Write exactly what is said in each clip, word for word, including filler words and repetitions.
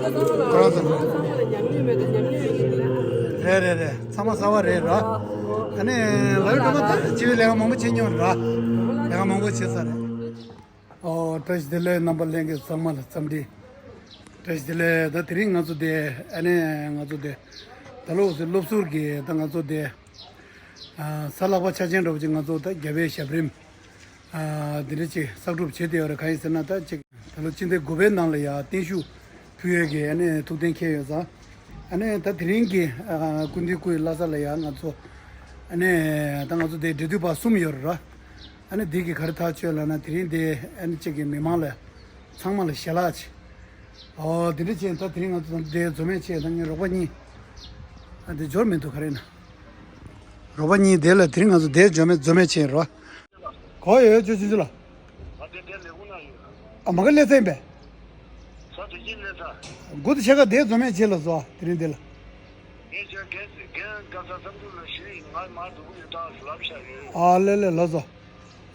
ཁོ་རང་ཚོ་རེད་རེད་རེད། ཚང་མ་གསར་པ་རེད་ར། ཨ་ནི་ལའི་སྒྲོལ་མ་ད་སྤྱི་པའི་ལས་ཀ་མང་པོ་བྱེད་མྱོང་ར། ལས་ཀ་མང་པོ་བྱེད་ས་རེད། ཨོ་བཀྲ་ཤིས་བདེ་ལེགས། རྣམ་པ་ལྷན་རྒྱས་ཚང་མ་ལ་འཚམས་འདྲི། བཀྲ་ཤིས་བདེ་ལེགས། ད་དེ་རིང་ང་ཚོ་དེ་ཨ་ནི་ང་ཚོ་དེ་ད་ལོ་སློབ་ཟུར་གྱི་ད་ང་ཚོ་དེ་ཨ་གཟའ་ལྷག་པ་ཆ་ཅན་འདྲ་པོ་ཅིག་ང་ཚོ་ད་རྒྱལ་བའི་ཞབས་རིམ་ཨ་འདི་འདྲ་ཅིག་གསར་སྒྲུབ་བྱེད་བསྡད་ཡོད་རེད། གང་ཡིན་ཟེར་ན་ད་ཅིག་ད་ལོ་སྤྱི་ཟླ་དགུ་པའི་ནང་ལ་ཡ་བརྟན་བཞུགས་ཕུལ་ཡས་ཀྱི་ཨ་ནི་ཐུགས་གཏན་འཁེལ་ཡོད་ཙང་། ཨ་ནི་ད་དེ་རིང་གི་ཨ་སྐུ་མདུན་སྐུ་ཡི་བླ་གཟའ་ལ་ཡ་ང་ཚོ་ཨ་ནི་ད་ང་ཚོ་དེ་འབྲེལ་མཐུད་པ་གསུམ་ཡོད་རེད་ར། ཨ་ནི་འདི་གི་ག་རེ་ཐག་ཆོད་ལབ་ན། དེ་རིང་འདི་ཨ་ནི་གཅིག་གི་མི་མང་ལ་ཚང་མ་ལ་ཞལ་ལག་ཅིག་ཨོ་དེ་འདྲ་བྱས། ད་དེ་རིང་ང་ཚོ་དང་འདི་འཛོམས་མེད་བྱས། ད་ངའི་རོགས་པ་གཉིས་ཨ་འདི་འབྱོར་མི་འདུག་ག་རེ་ན། རོགས་པ་གཉིས་དེ་ལ་དེ་རིང་ང་ཚོ་འདི་འཛོམས་མེད་འཛོམས་མེད་བྱས་རོ། གོ་ཡོད་ཅོ་ཆུང་ཆུང་ལ། ང་དེ་འདྲའི་ལས་ཁུངས་ན་ཡོད། ཨ་མ་གི་ལས་ཚན་པས། ས་དེ་གྱིན་ལས་ས། དགུ་དང་ཕྱེད་ཀ་དེ་འཛོམས་མེད་བྱས་ལ་བཟོ། དེ་རིང་འདི་ལ། ངས་ཀྱང་རྒན་རྒན་རྒན་ས་བསམ་ཚུལ་ལ་ཞུས་ཡིན། ང་མར་འགྲོ་གི་ཡོད་ད་ལབ་བཞག་ཡོད། ཨ་ལེ་ལེ་ལགས་སོ།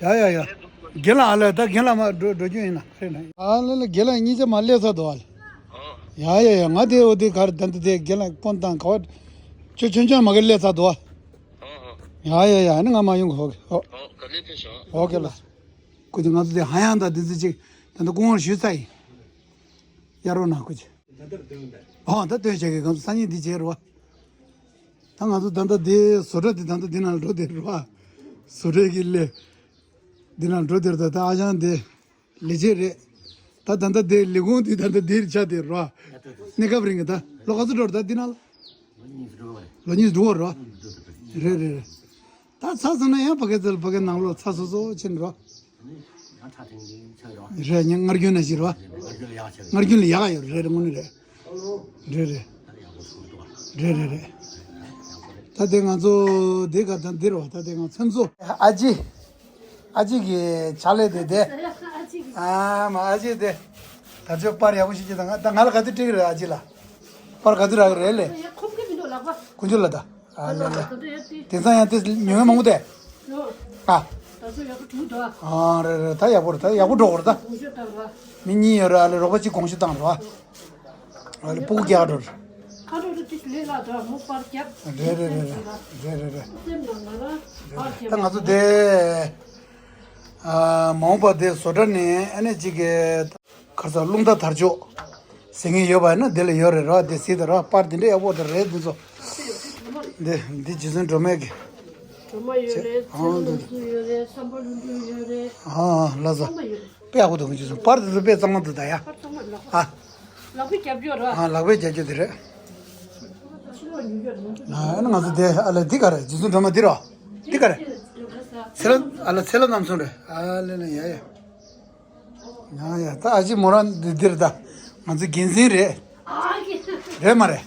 ཡ་ཡ་ཡ། རྒན་ལགས་ཨ་ལེ་ད་རྒན་ལགས་མར་འགྲོ་འགྲོ་རྒྱུ་ཡིན་ན་ཁ་རེ་ན། ཨ་ལེ་ལེ་རྒན་ལགས་གཉིས་ཆ་མར་སླེབས་ཚར་འདུག་ཨ་ལེ། ཡ་ཡ་ཡ། ང་དེ་འོ་དེ་གར་ད་ལྟ་དེ་རྒན་ལགས་དཔོན་དང་ག་བ། ཁྱོད་ཆུང་ཆུང་མ་གི་སླེབས་ཚར་འདུག་ཨ། ཡ་ཡ་ཡ། ཨ་ནི་ང་མ་ཡོང་གི། ཨོ་ཁེ། ཨོ་ཁེ་ལགས། ཨོ་ཁེ་ལགས། སྐུ་མཁྱེན། ང་ཚོ་དེ་ཧ་ཡང་དང་དེ་ཚོ་ཅིག་ད་ལྟ་སྐུ་ངོར་ཞུས་ཚར་ཡིན། གཡར་རོགས་གནང་སྐུ་མཁྱེན། ཨོ་ད་སྟོན་བྱེད་ཀྱི་ང་ཚོ་སང་ཉིན་འདི་བྱེད་རོགས། ད་ང་ཚོ་ད་ལྟ་འདི་བཟོ་གྲྭ་འདི་ད་ལྟ་འདི་ནང་འགྲོ་བསྡད་རོགས། བཟོ་གྲྭའི་གི་ལས་འདི་ནང་འགྲོ་བསྡད་རོགས། ད་ད་ཨ་ཞང་འདི་ལས་བྱེད་རེད། ད་ད་ལྟ་འདི་ལས་ཁུངས་འདི་ད་ལྟ་འདིར་ཆགས་བསྡད་རོགས། གནས་སྐབས་རིང་གི་ད་ལོ་ག་ཚོད་འགྲོ་རེད་ད་འདི་ནང་ལ། ལོ་གཉིས་འགྲོ་བ་རེད། རེད་རེད་རེད། ད་ཚ་སོང་ན་ཡང་ཕ་གི་ཚལ་ཕ་གི་ནང་ལོགས་ཚ་སོ་སོ་ཕྱིན་རོ། རེད། ཉིན་སྔར་རྒྱུན་ནང་བཞིན་རོ། སྔར་རྒྱུན་ལ་ཡག་ཡོད་རེད་རེད་དངོས་གནས་རེད། རེད་རེད། རེད་རེད་རེད། ད་དེ་ང་ཚོ་དེ་ག་ད་འདིར་བ་ད་དེ་ང་ཚོ་ཨ་ཅེ། ཨ་ཅེ་གི་ཕྱག་ལས་དེ་དེ། ཨ་མ་ཨ་ཅེ་དེ། ད་ཚོད་པར་ཡག་པོ་ཞིག་ཅིག་དང་ད་ང་ལ་ག་དུས་སྤྲད་ཀྱི་རེད་ཨ་ཅེ་ལ། པར་ག་དུས་རག་གི་རེད་ལེ། ཁོམ་གི་མི་འདུག་ལག་པ། དཀོན་མཆོག་ལ་ད། ཨ་ལེ་ལེ། དེང་སང་ཡང་དེ་ཉོ་མཁན་མང་པོ་དེ། ཨ། ད་ཚོད་ཡག་པོ་འདུག་ད། ཨ་རེད་རེད། ད་ཡག་པོ་རེད། ད་ཡག་པོ་འགྲོ་གི་རེད་ད། དཀོན་མཆོག་ལྟ་བ། མི་གཉིས་ཡོད་རེད་ཨ་ལེ། རོགས་པ་གཅིག་དགོངས་ཞུ་བཏང་རོགས། ཨ་ལེ་སྤུ་གུ་རྒྱག་འགྲོ་རེད། ཁ་འགྲོ་རེད་ཅིག་ལས་ལ་ད་མོ་པར་རྒྱབ། རེད་རེད་རེད་རེད་རེད་རེད། སེམས་ནང་ང་ལ་པར་རྒྱབ། ད་ང་ཚོ་དེ་ཨ་མ་འོངས་པ་དེ་བཟོ་གྲྭ་ནས་ཨ་ནེ་གཅིག་གི་ཁར་ས་རླུང་རྟ་དར་ལྕོག་ཟེར་མཁན་ཡོད་པ་ཡིན་ན་དེ་ལ་ཡོད་རེད་ར། དེ་གཟིགས་དང་ར། པར་དེ་འདྲ་ཡག་པོ་དེ་རེད་དེ་ཚོ། འདི་འདི་རྗེ་བཙུན་སྒྲོལ་མའི་གི། སྒྲོལ་མ་ཡོད་རེད། ཨ་ཚེ་རིང་སྐུ་ཡོད་རེད། བསམ་པ་ལྷུན་གྲུབ་ཡོད་རེད། ཨ་ལ་ས། ཚང་མ་ཡོད་རེད། དཔེ་ཡག་པོ་འདུག་རྗེ་བཙུན། པར་དེ་ཚོ་དཔེ་གཙང་མ་འདུག་ད་ཡ། པར་ཚང་མ་ལག་ཨ། ལག་པས་རྒྱབ་སྐྱོར་ར། ཨ་ལག་པས་རྒྱབ་སྐྱོར་དེ་རེད། ཕྱི་ལོགས་ཉོ་རྒྱུ་རེད། ཨ་ནི་ང་ཚོ་དེ་ཨ་ལ་འདི་ག་རེད། རྗེ་བཙུན་སྒྲོལ་མ་འདི་རོ། འདི་ག་རེད། ཚེ་ལ་ཨ་ལ་ཚེ་ལ་རྣམ་གསུམ་རེད། ཨ་ལེ་ལེ་ཡ་ཡ། ཡ་ཡ། ད་ཨ་ཅེ་མོ་རང་འདི་འདིར་ད་ང་ཚོ་འགན་འཛིན་རེད། རེད་མ་རེད།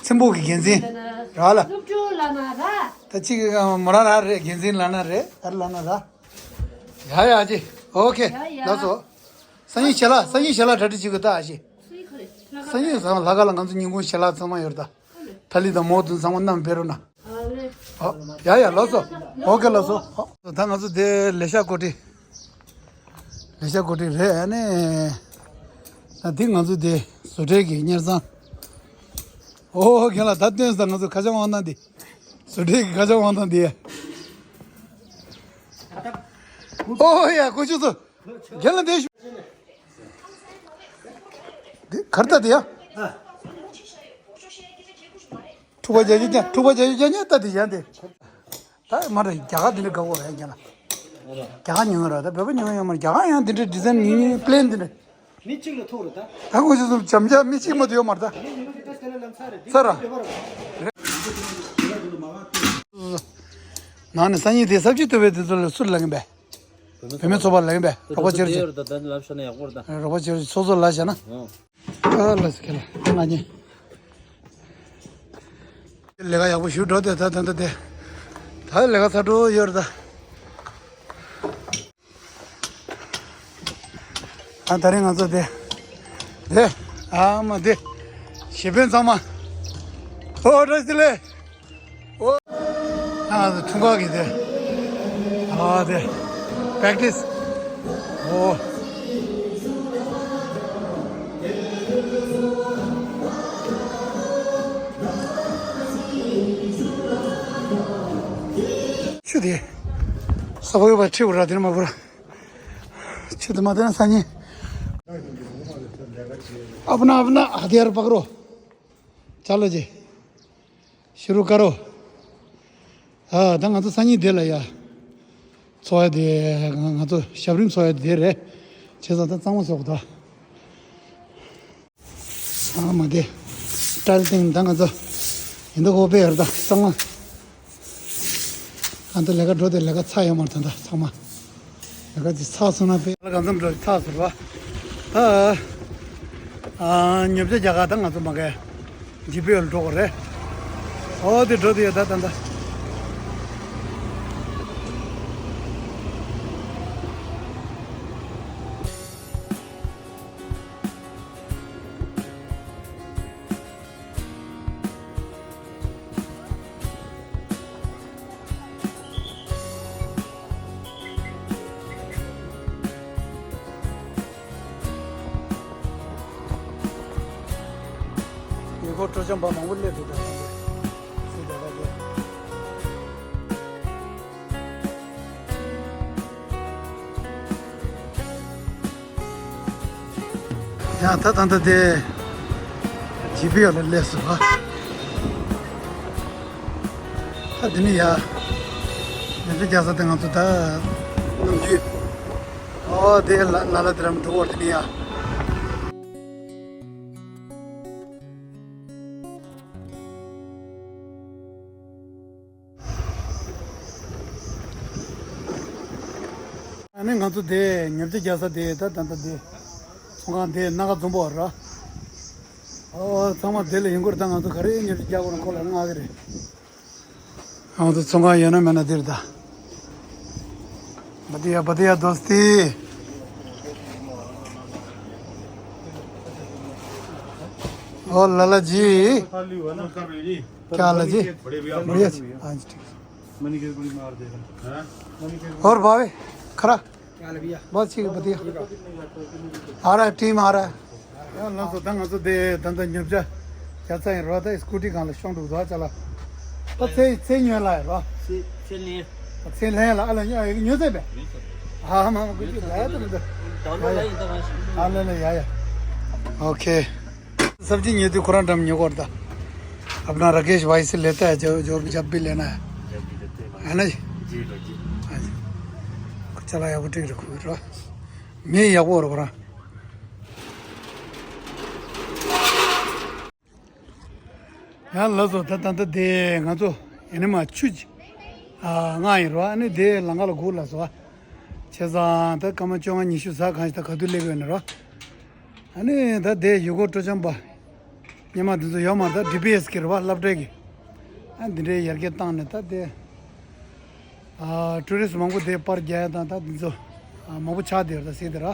ཚེམ་པོ་གི་འགན་འཛིན་ར་ལ། སློབ་སྦྱོང་ལ་ན་ར། ད་ཅིག་མོ་རང་ར་རེད། འགན་འཛིན་ལ་ན་རེད། ད་ལ་ན་ར། ཡ་ཡ་ཨ་ཅེ། ཨོ་ཁེ། ཡ་ཡ། ལགས་སོ། སང་ཉིན་ཞལ་ལག་སང་ཉིན་ཞལ་ལག་གྲ་སྒྲིག་བྱེད་དགོས་ད་ཨ་ཅེ། སང་ཉིན་སང་ལྷག་དཀར་ལ་ང་ཚོ་ཉིན་གུང་ཞལ་ལག་ཚང་མ་ཡོད་ད། ཐ་ལི་དང་མོ་དུ་ཚང་མ་བསྣམས་ཕེབས་རོགས་གནང་། ཨ་ཡ་ཡ་ལགས་སོ། ཨོ་ཁེ་ལགས་སོ། ཨོ། ད་ང་ཚོ་དེ་ལས་ཤག་གོ་སྒྲིག་ལས་ཤག་གོ་སྒྲིག་རེད་ཨ་ནི། ད་འདི་ང་ཚོ་དེ་བཟོ་གྲྭའི་གི་གཉེར་ཚང་། ཨོ་ཁེ་ལ་ད་སྟོན་ས་ང་ཚོ་ཁ་བྱང་དབང་ཐང་འདི་བཟོ་གྲྭའི་གི་ཁ་བྱང་དབང་ཐང་འདི། ཨོ་ཡ་ཀུ་ཅུ་ཚོ། རྒན་ལགས་འདི་ཞུ། འདི་གར་ལྟ་དེ་ཡ། ཨ། འཁྲུག་པ་རྒྱག་རྒྱུ་ཀྱང་འཁྲུག་པ་རྒྱག་རྒྱུ་ཀྱང་ཉན་ལྟ་དེ་ཡ་འདི། ད་མ་རེད། རྒྱ་གར་འདི་འདྲ་དགའ་བོ་རེད་རྒན་ལགས། རྒྱ་གར་ཉོ་ཡོད་ར། ད་བོད་པ་ཉོ་ཡོད་མ་རེད། རྒྱ་གར་ཡང་འདི་འདྲ་ཌི་ཛའིན་ཉིན་ཉིན་པི་ལེན་འདི་འདྲ། མི་གཅིག་ལ་ཐུག་རེད་ད། ད་ཁོ་ཚོ་འཇམ་འཇམ་མི་གཅིག་མ་གཏོགས་ཡོད་མ་རེད་ད། མི་ཉོ་གི་ད་དེ་ལ་ལམ་སང་རེད། ཚར་ར། ནང་ནས་སང་ཉིན་དེ་ས་བཅུད་བཏུབ་པའི་དེ་ཚོ་ལ་སུ་ལ་ལངས་པས། བུད་མེད་ཚོགས་པ་ལ་ཡིན་པས། རོགས་པ་བྱེད་རོགས་བྱེད། ད་ལབ་ཤོར་ན་ཡག་པོ་རེད་ད། རོགས་པ་བྱེད་རོགས་བྱེད། སོ་སོ་ལ་བྱས་ན། ཨང་། ཨ་ལ་སི་ཁེ་ལ་ང་གཉིས། ལས་ཀ་ཡག་པོ་ཞུ་འགྲོ་དེ་ད་ད་ད་དེ། ད་ལས་ཀ་ཚར་འགྲོ་ཡོད་རེད་ད། ཨ་ད་རིང་ང་ཚོ་དེ། དེ། ཨ་མ་དེ། གཞས་དཔོན་ཚང་མ། ཨོ་བཀྲ་ཤིས་བདེ་ལེགས། ཨོ། ཨ་ང་ཚོ་འཁྲུངས་སྐར་གྱི་དེ། ཨ་དེ། པེག་ཊི་སི། ཨོ། ས་གོ་ཡོད་པ་ཁྲིད་འུ་ར་དེ་ནི་མ་བུ་ར། ཆུ་དུ་མ་དེ་ན་ས་ཉིན། अपना अपना हथियार पकड़ो। चलो जी। शुरू करो। ཨ་ད་ང་ཚོ་སང་ཉིན་དེ་ལ་ཡ། འཚོ་ཡ་དེ་ང་ང་ཚོ་ཞབས་རིམ་འཚོ་ཡ་དེ་རེད། བྱས་ཙང་ད་གཙང་མ་བཟོ་དགོས་ད། ཨ་མ་དེ། ཏྲལ་སྟེང་ད་ང་ཚོ། ཡིན་ད་ཧོ་པེ་ཡར་ད་གཙང་མ། ཨ་ད་ལས་ཀ་འགྲོ་དེ་ལས་ཀ་ཚར་ཡོད་མ་རེད་ད་ཚང་མ། ལས་ཀ་ཅིག་ཚར་སོང་ན་དཔེ་ལ་གང་འཚམ་འགྲོ་ཚར་ཟེར་བ། ད། ཨ། ཉོ་ཆ་རྒྱག་ག་ད་ང་ཚོ་མ་གས། ཇི་པི་ཡོལ་འགྲོ་གི་རེད། ཨོ་དེ་འགྲོ་དེ་ཡོད་ད་ད་ད། ཡུལ་སྐོར་སྤྲོ་འཆམ་པ་མང་པོ་སླེབས་འདུག་ད་ད་ད། སུ་ད་ད་ད། ཡང་ད་ད་ད་དེ་ཇི་པི་ཡོ་ལ་སླེབས་སོང་ཨ། ད་དེ་ནི་ཡ། ཉི་ཤུ་རྒྱ་ས་དེ་ང་ཚོ་ད་ནམ་རྒྱུན། ཨོ་དེ་ལ་ལ་ལ་དེ་རམ་འགྲོ་བར་དེ་ནི་ཡ། ཨ་ནི་ང་ཚོ་དེ་ཉབ་ཆ་རྒྱག་ས་དེ་ད་ད་ད་དེ་ཚོང་ཁང་དེ་སྣ་ཁ་འཛོམས་པོ་ར། ཨོ་ཚང་མ་དེ་ལ་ཡིན་སྐོར་ད་ང་ཚོ་ག་རེ་ཉབ་ཆ་རྒྱག་དགོས་ན་ཁོ་ལ་མངགས་གི་རེད། ང་ཚོ་ཚོང་ཁང་ཡོད་ན་མེད་ན་དེ་རེད་ད། बढ़िया बढ़िया दोस्ती। और लाला जी। क्या हाल है जी? बढ़िया भैया। बढ़िया जी। हाँ जी, ठीक है। और भावे खरा। क्या हाल है भैया? बस ठीक है, बढ़िया। आ रहा है, टीम आ रहा है। ཡང་ལགས་སོ། ད་ང་ཚོ་དེ་ད་ལྟ་ཉོ་ཆ་རྒྱག་ས་ཡིན་རོ། ད་སྐུ་ཊི་སྒང་ལ་ཤོང་འདུག་ད་ཅ་ལག་ད་ཚེ་ཚེ་ཉོས་ལ་ཡིན་རོ། ཚེ་ཚེ་ལེན། ཚེ་ལེན་ལ་ཨ་ལ་ཉོ་ཉོ་ཚེ་བས། ཨ་མ་མ་ཀུ་ཅི་ལ་ཡ་ད་མི་འདུག་ད་ལོ་ལ་ཡིན་ད་ང་ཞིག་ཨ་ལ་ལ་ཡ་ཡ། ཨོ་ཁེ། सब्जी ཉོས་དུས་ཁོ་རང་འགྲམ་ཉོ་གོ་ར་ད། अपना राकेश भाई से लेता है, जो जो जब भी लेना है। जब भी लेते हैं भाई। है ना जी? जी भाई जी। हाँ जी। ཅ་ལག་ཡག་པོ་སྤྲད་རེ་ཁུག་རོ། མི་ཡག་པོ་རོ་ཁོ་རང་། ཡང་ལགས་སོ། ད་ད་ད་དེ་ང་ཚོ་ཡེ་ནས་མ་ཆུ་ཅིག་ཨ་མངགས་ཡིན་རོ། ཨ་ནི་དེ་ལམ་ཁ་ལ་སྒུག་ལ་སོ། བྱས་ཙང་ད་སྐར་མ་བཅོ་ལྔ་ཉི་ཤུ་ཟ་གང་ཞིག་ད་ག་དུས་སླེབས་ཡོད་ན་རོ། ཨ་ནི་ད་དེ་ཡུལ་སྐོར་སྤྲོ་འཆམ་པ་སྔོན་མ་དེ་ཚོ་ཡོད་མ་རེད་ད། ཌི་པི་ཨེ་སི་གི་རེད་བ། སློབ་གྲྭའི་གི། ཨ་འདི་འདྲའི་ཡར་རྒྱས་བཏང་ནས་ད་དེ། ཨ་ཊུ་རི་སི་མང་པོ་དེ་པར་རྒྱག་ཡ་དང་ད་འདི་ཚོ་ཨ་མང་པོ་ཆགས་བསྡད་ཡོད་ད་སྲིད་དེ་ར།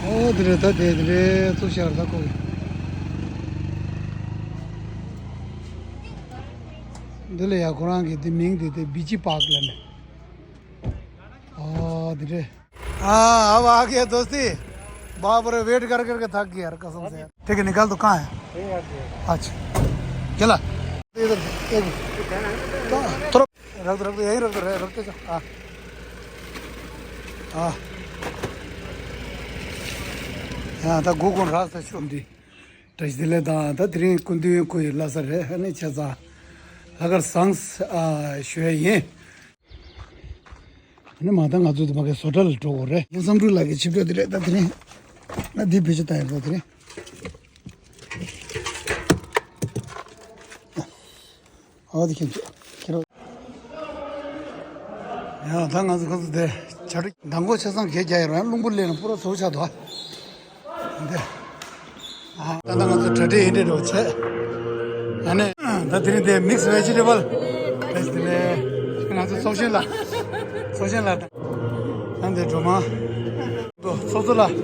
ཨོ་དེ་རེད་ད། དེ་དེ་རེད་ཚུགས་ཤར་ད་ཁོ་གི། འདི་ལ་ཡ་ཁོ་རང་གི་དེ་མིང་དེ་དེ་བི་ཅི་པཱག་ལ་ནས། ཨོ་དེ་རེད། हाँ, अब आ गया दोस्ती। बाप रे, वेट कर करके थक गया यार, कसम से। ठीक है, निकाल दो, कहाँ है? अच्छा, चला। इधर, एक, थोड़ा, रख दो, रख दो, यहीं रख दो, रख दो, हाँ। हाँ, ད་སྒུག་དགོས་ར་ས་ཆུ་འདི། བཀྲ་ཤིས་བདེ་ལེགས་དང་ད་དེ་རིང་སྐུ་མདུན་སྐུ་ཡི་བླ་གཟར་རེད། ཨ་ནི་བྱས་ཙང་ལྷག་དཀར་བཟང་ཞུ་ཡ་ཡིན། ཨ་ནི་མ་ད་ང་ཚོ་དེ་མ་གའི་བཟོ་གྲྭ་ལ་འགྲོ་དགོས་རེད། ཡང་བསམ་གྲུབ་ལགས་ཀྱི་ཆིབས་བསྒྱུར་དེ་རེད། ད་དེ་རིང་ང་འདི་བེད་སྤྱོད་བཏང་ཡོད། ད་དེ་རིང་ཨ་དེ་ཁྱེད་ཁྱེད་རོགས། ཡང་ད་ང་ཚོ་ཁོ་ཚོ་དེ་བྱ་སྒྲོ་མདང་དགོང་ཆ་ཚང་གས་རྒྱག་ཡོད་རེད། རླུང་བུ་སླེབས་ན་པུ་ར་ཚོ་ཆགས་འདུག་ཨ། འདི། ཨ། ད་ལྟ་ང་ཚོ་གྲ་སྒྲིག་ཡིན་འདྲ་འགྲོ་བྱས། ཨ་ནི། ད་དེ་རིང་དེ་མིག་སི་ཝེ་ཇི་ཊེ་བལ། བེ་སི་དེ་ནས་ང་ཚོ་ཚོགས་གཞོན་ལགས། ཚོགས་གཞོན་ལགས་དང་། ད་འདི་སྒྲོལ་མ། ཚོགས་གཙོ་ལགས།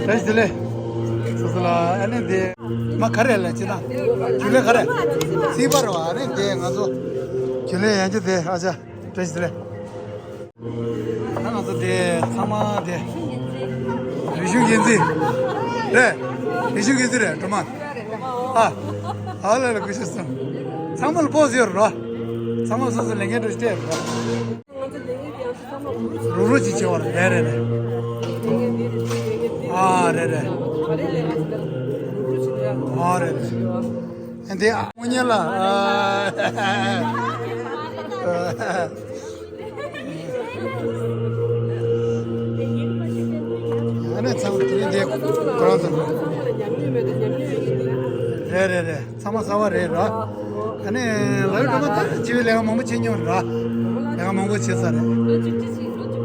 བེ་སི་དེ་ལས། ཚོགས་གཙོ་ལགས། ཨ་ནི་དེ། མ་ག་རེ་ལ་ཅི་ན། རྒྱུན་ལས་ག་རེ། སྲིད་པ་རེད་བ། ཨ་ནི་དེ་ང་ཚོ། རྒྱུན་ལས་ཡན་ཆད་དེ་ཨ་ཅག་བཀྲ་ཤིས་བདེ་ལེགས། ད་ང་ཚོ་དེ་ཚང་མ་དེ་རིག་གཞུང་འགན་འཛིན་རེད། རིག་གཞུང་འགན་འཛིན་རེད། སྒྲོལ་མ། ཨ། ཨ་ལ་ལ་སྐུ་ཞབས་སམ། ཚང་མ་ལ་པོ་ཟེར་རོ། ཚང་མ་སོ་སོ་ལས་འགན་འདྲ་ཞིག་སྤྲད་རོ། རུ་རུ་ཅིག་བྱེད་བར་རེད་རེད་རེད། ཨ་རེད་རེད། ཨ་རེད་རེད། འདི་ཨ་མོ་ཉལ་ལ། ཨ་ནི་ཚང་མ་དེ་འདི་ཁོ་རང་ཚོ་རེད་རེད་རེད། ཚང་མ་གསར་བ་རེད་ར། ཨ་ནི་ལ་ཡུལ་སྒྲོལ་མ་ད་སྤྱི་བའི་ལས་ཀ་མང་པོ་བྱེད་མྱོང་ར། ལས་ཀ་མང་པོ་བྱེད་ས་རེད།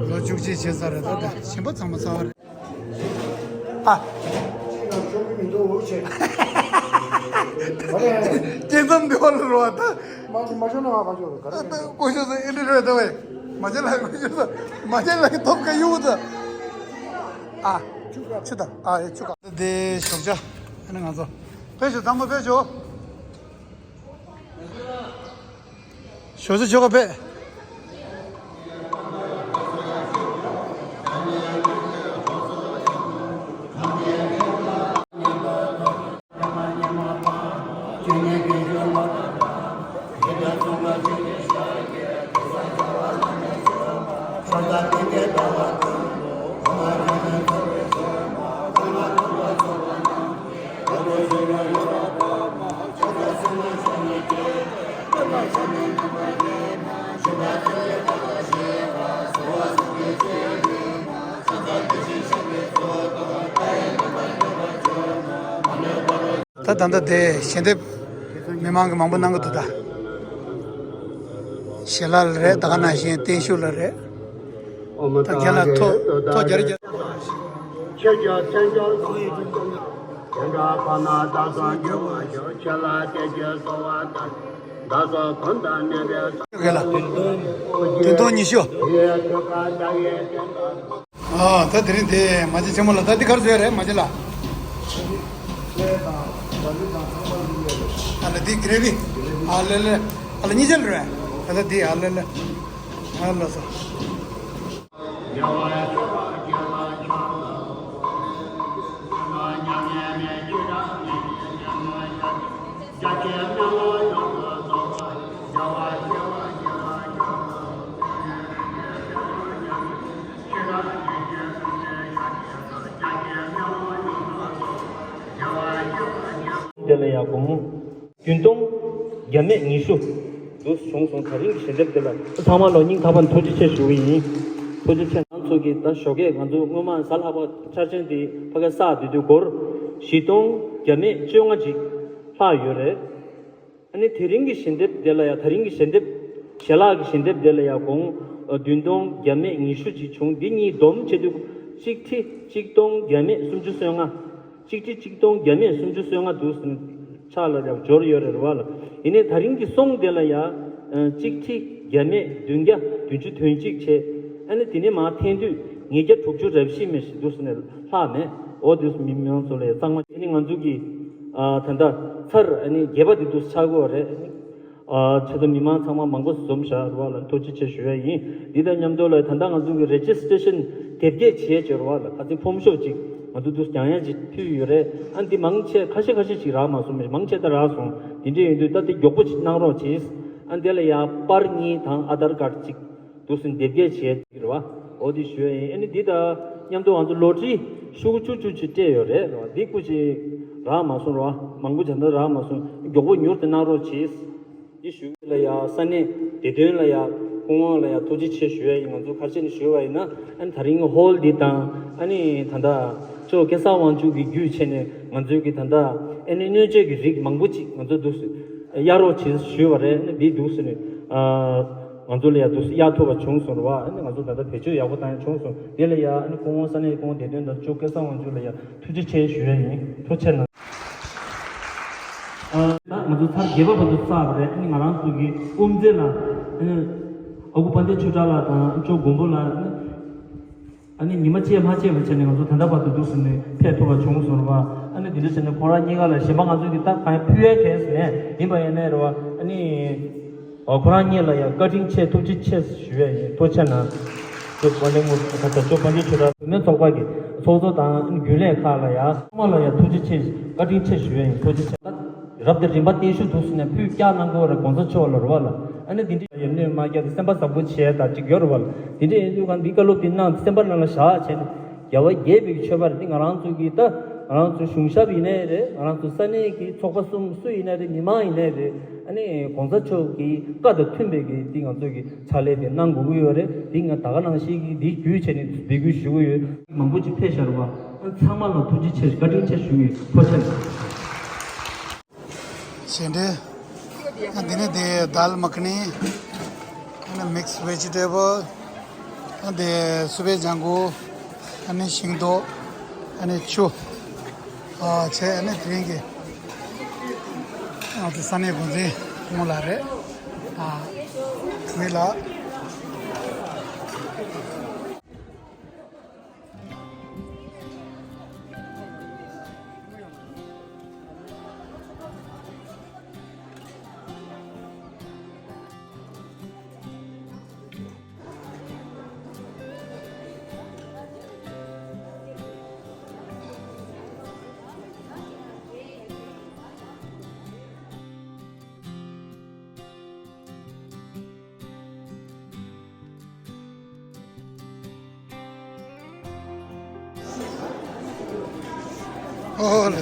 ལོ་བཅུ་གཅིག་བྱེད་ས་རེད། ད་ད་གཞན་པ་ཚང་མ་གསར་བ་རེད། ཨ། སྐྱེ་མཚམས་འདི་བ་ལ་རོ་བ་ད། མ་མ་ཤོར་ན་ང་མ་ཤོར་ག་རེ། ད་ཀུ་ཤུ་ཟེར་ཨེ་འདྲ་རེད་ད་བས། མ་བྱེད་ལ་ཀུ་ཤུ་ཟེར། མ་བྱེད་ལ་ཐོབ་ཀ་ཡུ་ད། ཨ། ཆུ་ད། ཨ་ཡེ་ཆུ་ཀ། དེ་ཞོགས་ཇ། ཨ་ནི་ང་ཚོ། ཕེབས་ཤོག་ཚང་མ་ཕེབས་ཤོག་ཞོགས་ཇ་ཞོགས་ཀ་ཕེབས། ད་ད་ལྟ་དེ་ཞལ་འདེབས་མི་མང་གི་མང་པོ་གནང་གི་འདུག་ད་ཞལ་ལག་ལ་རེད། ད་ག་ནང་བཞིན་བརྟན་བཞུགས་ལ་རེད། ད་རྒན་ལགས་ཐོ་ཐོ་རྒྱ་རེ་རྒྱ། ཁྱེད་ཀྱི་མཚན་བྱང་གང་ཡིན་དྲི་བ་ཞུ། དེ་འདྲ་ཁ་ན་བདག་སོགས་འགྱུར་བ་ཞུ། ཁྱེད་ལ་དད་ཀྱི་གསོལ་བ་དང་། བདག་སོགས་གང་དང་ནད་པའི་ས། རྒན་ལགས། བདུན་སྟོང་ཉི་ཤུ། དེ་ཡི་ཆོ་ག་བདག་ཡི་བསྟན་པ། ཨ་ད་དེ་རིང་དེ་མ་གཅིག་ཆེན་མོ་ལ་ད་འདི་གར་བཟོས་རེད་མ་གཅིག་ལ། ཨ་ལ་འདི་གི་རེ་བི། ཨ་ལེ་ལེ། ཨ་ལ་གཉིས་ཆར་རེད། ཨ་ལ་འདི་ཨ་ལེ་ལེ། ཨ་ལ་སོ། དེ་ལ་ཡང་སྒོར་མོ་བདུན་སྟོང་བརྒྱ་མེད་ཉི་ཤུ་འདུག་བྱུང་སོང་། ད་རིང་གི་ཞལ་འདེབས་དེ་ལ་ཚང་མ་ལ་སྙིང་ཐག་པ་ནས་ཐུགས་རྗེ་ཆེ་ཞུ་གི་ཡིན། ཐུགས་རྗེ་ཆེ། ང་ཚོ་གི་ད་ཞོགས་ཀས་ང་ཚོ་སྔོན་མ་གཟའ་ལྷག་པ་འཆར་ཅན་དེ་ཕ་གི་བསགས་དུས་དུས་སྒོར་བཞི་སྟོང་བརྒྱ་མེད་བཅོ་ལྔ་ཅིག་ལྷག་ཡོད་རེད། ཨ་ནི་དེ་རིང་གི་ཞལ་འདེབས་དེ་ལ་ཡང་ད་རིང་གི་ཞལ་འདེབས་ཞལ་ལག་གི་ཞལ་འདེབས་དེ་ལ་ཡང་སྒོར་བདུན་སྟོང་བརྒྱ་མེད་ཉི་ཤུ་ཅིག་བྱུང་། འདི་གཉིས་བསྡོམས་བྱེད་དུས་གཅིག་ཁྲི་གཅིག་སྟོང་བརྒྱ་མེད་སུམ་ཅུ་སོ་ལྔ། གཅིག་ཁྲི་གཅིག་སྟོང་བརྒྱ་མེད་སུམ་ཅུ་སོ་ལྔ་འདུག་ཟེར་ནས་ཆག་ལ་ཡང་འབྱོར་ཡོད་རེད་བ་ལ། ཡིན་ནའི་ད་རིང་གི་སོང་དེ་ལ་ཡང་གཅིག་ཁྲི་བརྒྱ་མེད་བདུན་བརྒྱ་བདུན་ཅུ་དོན་གཅིག་བྱས། ཨ་ནི་དེ་ནས་མར་འཐེན་དུས་ཉིས་བརྒྱ་དྲུག་ཅུ་རེ་བཞི་མི་ཞིག་འདུག་ཟེར་ནས་ལྷག་མེད། འོ་དུས་མི་མང་ཚོ་ལ་ཡང་གཙང་མ། ཨ་ནི་ང་ཚོ་གི་ཨ་ད་ལྟ་ཚར་ཨ་ནི་བརྒྱད་པ་དེ་འདུག་ཆག་གི་ཡོད་རེད། ཨ་ནི་ཨ་ཆེད་དུ་མི་མང་ཚང་མ་མང་པོ་འཛོམས་བཞག་རེད་བ་ལ། ཐུགས་རྗེ་ཆེ་ཞུ་ཡ་ཡིན། འདི་དང་མཉམ་དུ་ལ་ད་ལྟ་ང་ཚོ་གི་རེ་ཇི་སི་ཊེ་ཤན་དེབ་སྐྱེལ་བྱས་བྱས་རེད་བ་ལ། ཁ་སང་ཕོམ་ཤོག་ཅིག་ང་ཚོ་འདུག་རྒྱག་ཡ་ཅིག་ཕུལ་ཡོད་རེད། ཨ་ནི་འདི་མང་ཆེ་ཁ་ཤས་ཁ་ཤས་ཅིག་རག་མ་སོང་། མང་ཆེ་ད་རག་སོང་། དེ་འདྲ་ཡིན་དུས་ད་འདི་མགྱོགས་པོ་ཅིག་གནང་རོགས་གྱིས། ཨ་ནི་དེ་ལ་ཡ་པར་གཉིས་དང་ཨ་དར་ཀར་ཅིག་འདུག་སེ་དེབ་སྐྱེལ་བྱས་ཡོད་རེད་བ། འོ་འདི་ཞུ་ཡ་ཡིན། ཨ་ནི་འདི་དང་མཉམ་དུ་ང་ཚོ་ལོ་ཊ་རི་ཤོག་གུ་བཅུ་བཅུ་ཅིག་སྤྲད་ཡོད་རེད་བ། འདི་སྐུ་ཅིག་རག་མ་སོང་རེད་བ། མང་པོ་ཅིག་ད་རག་མ་སོང་། མགྱོགས་པོ་མྱུར་དུ་གནང་རོགས་གྱིས། འདི་ཞུ་ལ་ཡ་ས་གནས་བདེ་དོན་ལ་ཡ་སྐུ་ངོ་ལ་ཡ་ཐུགས་རྗེ་ཆེ་ཞུ་ཡ་ཡིན། ང་ཚོ་ག་རེ་བྱས་ནས་ཞུ་བ་ཡིན་ན། ཨ་ནི་ད་རིང་ཧོལ་འདི་དང་། ཨ་ནི་ད་ལྟ་ཅོ་སྐལ་བཟང་དབང་ཕྱུག་གི་བརྒྱུད་བྱས་ནས་ང་ཚོའི་གི་ད་ལྟ་ཨ་ནི་སྣོད་བཅུད་ཀྱི་རིགས་མང་པོ་ཅིག་ང་ཚོ་འདུག་སེ་གཡར་རོགས་བྱེད་ཞུས་པ་རེད། ཨ་ནི་འདི་འདུག་སེ་ནས་ཨ་ང་ཚོ་ལ་ཡ་འདུག་སེ་གཡར་ཐུབ་པ་བྱུང་སོང་རེད་བ། ཨ་ནི་ང་ཚོ་ད་ལྟ་བེད་སྤྱོད་ཡག་པོ་བཏང་ཡ་བྱུང་སོང་། དེ་ལ་ཡ་ཨ་ནི་སྐུ་ངོ་ས་གནས་སྐུ་ངོ་བདེ་དོན་དང་ཅོ་སྐལ་བཟང་དབང་ཕྱུག་ལ་ཡ་ཐུགས་རྗེ་ཆེ་ཞུ་ཡ་ཡིན། ཐུགས་རྗེ་ཆེ་གནང་། ཨ་ད་ང་ཚོ་ཚར་བརྒྱད་པ་བར་དུ་བསགས་པ་རེད། ཨ་ནི་ང་རང་ཚོ་གི་དབུ་མཛད་ལ་ཨ་ནི་ཨ་ཁུ་དཔལ་ལྡན་ཆོས་གྲགས་ལགས་དང་ཅོ་མགོན་པོ་ལགས། ཨ་ནི་ཨ་ནི་ཉི་མ་གཅིག་མ་གཅིག་མ་བྱས་ནས་ང་ཚོ་ད་ལྟ་བར་དུ་འདུག་སེ་ནས་ཕེབས་ཐུབ་པ་བྱུང་སོང་རེད་བ། ཨ་ནི་དེ་འདྲ་བྱས་ནས་ཁོ་རང་གཉིས་ཀ་ལ་གཞན་པ་ང་ཚོ་གི་ད་གང་ཕུལ་ཡ་གལ་སྲིད་མེད། ཡིན་པ་ཡིན་ནའི་རེད་བ། ཨ་ནི་ཨ་ཁོ་རང་གཉིས་ལ་ཡང་བཀའ་དྲིན་ཆེ་ཐུགས་རྗེ་ཆེ་ཞུ་ཡ་ཡིན། ཐུགས་རྗེ་ཆེ་གནང་། ཅོ་དཔལ་ལྡན་དངོས་ད་ལྟ་ཅོ་དཔལ་ལྡན་ཆོས་གྲགས་བུད་མེད་ཚོགས་པ་གི་ཚོགས་གཙོ་དང་རྒྱུན་ལས་ཁག་ལ་ཡང་ཚང་མ་ལ་ཡང་ཐུགས་རྗེ་ཆེ། བཀའ་དྲིན་ཆེ་ཞུ་ཡ་ཡིན། ཐུགས་རྗེ་ཆེ། རབ་དང་རིམ་པ་བརྟན་བཞུགས་འདུག་ཟེར་ནས་ཕུད་བཀྱག་གནང་དགོས་རེད། གོང་ས་མཆོག་ལ་རེད་བ་ལ། ཨ་ནི་དེ་འདྲའི་ཡབ་གནས་མ་བཀྱག་གི་སེམས་པ་བཟང་པོ་བྱས་དང་གཅིག་ཡོད་རེད་བ་ལ། དེ་འདྲའི་ཡིན་དུས་གང་འདི་བཀའ་སློབ་དེ་གནང་སེམས་པ་ནང་ལ་བཞག་བྱས་ནས་རྒྱལ་བ་དགྱེས་པའི་ཆོས་པ་རེད། འདི་ང་རང་ཚོ་གི་ད་ང་རང་ཚོ་གཞུང་ཞབས་ཡིན་ནའི་རེད། ང་རང་ཚོ་ས་གནས་ཀྱི་ཚོགས་པ་གསུམ་སུ་ཡིན་ནའི་རེད། མི་མང་ཡིན་ནའི་རེད། ཨ་ནི་གོང་ས་མཆོག་གི་བཀའ་དང་མཐུན་པའི་གི་འདི་ང་ཚོ་གི་ཕྱག་ལས་དེ་གནང་དགོས་ཀྱི་ཡོད་རེད། འདི་ང་ད་ག་ནང་བཞིན་གི་འདི་བརྒྱུད་བྱས་ནས་འབོད་སྐུལ་ཞུ་གི་ཡོད། མང་པོ་ཅིག་ཕེབས་ཤར་བ་ཚང་མ་ལ་ཐུགས་རྗེ་ཆེ་བཀའ་དྲིན་ཆེ་ཞུ་གི་ཡོད། ཐུགས་རྗེ་ཆེ། བྱས་འདྲ། ཨ་འདི་ནི་དེ་དཱལ་མ་ཁ་ནི། ཨ་ནི་མིག་སི་ཝེ་ཇི་ཊེ་བལ། ཨ་འདི་སུ་བེ་ལྗང་གུ། ཨ་ནི་ཤིང་ཏོག་ཨ་ནི་ཆུ། ཨ་བྱས་ཨ་ནི་དེ་རིང་གི་ང་ཚོ་ས་གནས་འགོ་འཛིན་སྐུ་ངོ་ལགས་རེད། ཨ་མི་ལགས། ཨོ་ལེ།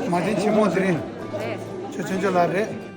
མ་བདེན་ཆེན་མོ་དེ་རིང་། ཁྱོད་ཆོས་འབྱོར་ལགས་རེད།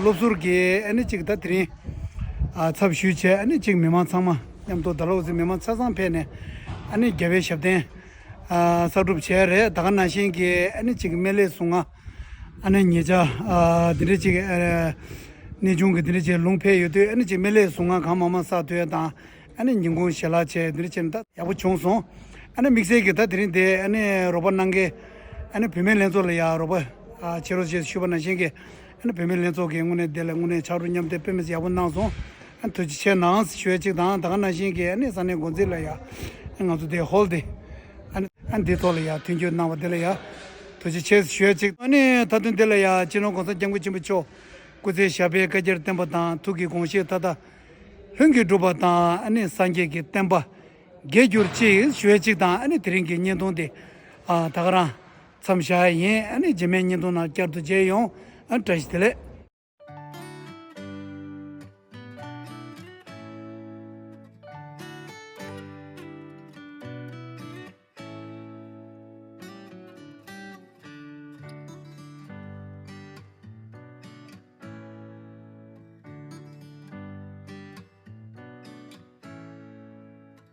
སློབ་ཟུར་གྱིས་ཨ་ནི་གཅིག་ད་དེ་རིང་ཨ་ཚབ་ཞུས་བྱས། ཨ་ནི་གཅིག་མི་མང་ཚང་མ་མཉམ་དུ། ད་ལོ་ཚེ་མི་མང་ཆ་ཚང་ཕེབས་ནས་ཨ་ནི་རྒྱལ་བའི་ཞབས་བརྟན་ཨ་གསར་སྒྲུབ་བྱས་རེད། ད་ག་ནང་བཞིན་གྱི་ཨ་ནི་གཅིག་སྨན་བླའི་གཟུངས་སྔགས། ཨ་ནི་ཉེ་ཆར་ཨ་དེ་འདྲ་གཅིག་ཨ་གནས་ཆུང་གི་དེ་འདྲ་གཅིག་ལུང་ཕེབས་ཡོད་དུས། ཨ་ནི་གཅིག་སྨན་བླའི་གཟུངས་སྔགས་གང་མང་མང་བསགས་ཐུབ་ཡ་དང་། ཨ་ནི་ཉིན་གུང་ཞལ་ལག་བྱས་དེ་འདྲ་བྱས་ནས་ད་ཡག་པོ་བྱུང་སོང་། ཨ་ནི་དམིགས་བསལ་གྱི་ད་དེ་རིང་དེ་ཨ་ནི་རོགས་པ་གནང་མཁན་ཨ་ནི་བུད་མེད་ལྷན་ཚོགས་ལ་ཡ་རོགས་པ་ཨ་བྱེད་རོགས་བྱེད་ཞུས་པ་ནང་བཞིན་གྱི། ཨ་ནི་བུད་མེད་ལྷན་ཚོགས་ཀྱི་དངོས་གནས་དེ་ལ་དངོས་གནས་ཕྱག་རོགས་མཉམ་འདེགས་དཔེ་མི་སྲིད་ཡག་པོ་གནང་སོང་། ཨ་ནི་ཐུགས་རྗེ་ཆེ་གནང་ཞུ་ཡ་གཅིག་དང་། ད་ག་ནང་བཞིན་གྱི་ཨ་ནི་ས་གནས་འགོ་འཛིན་ལ་ཡ་ང་ཚོ་དེ་ཧོལ་དེ་ཨ་ནི་ཨ་ནི་དེ་ཐོག་ལ་ཡ་མཐུན་འགྱུར་གནང་བ་དེ་ལ་ཡ་ཐུགས་རྗེ་ཆེ་ཞུ་ཡ་གཅིག་ཨ་ནི་མཐའ་དོན་དེ་ལ་ཡ་སྤྱི་ནོར་༸གོང་ས་༸སྐྱབས་མགོན་ཆེན་པོ་མཆོག་སྐུ་ཚེ་ཞབས་པད་བསྐལ་བརྒྱར་བརྟན་པ་དང་། ཐུགས་ཀྱི་དགོངས་བཞེད་མཐའ་དག་ལྷུན་གྱིས་གྲུབ་པ་དང་། ཨ་ནི་སངས་རྒྱས་ཀྱི་བསྟན་པ་རྒྱས་གྱུར་ཅིག་ཞུ་ཡ་གཅིག་དང་། ཨ་ནི་དེ་རིང་གི་བརྙན་ཐུང་དེ་ཨ་ད་ག་རང་མཚམས་བཞག་ཡ་ཡིན། ཨ་ནི་རྗེས་མའི་བརྙན་ཐུང་ནང་བསྐྱར་དུ་མཇལ་ཡོང་། ཨ་བཀྲ་ཤིས་བདེ་ལེགས།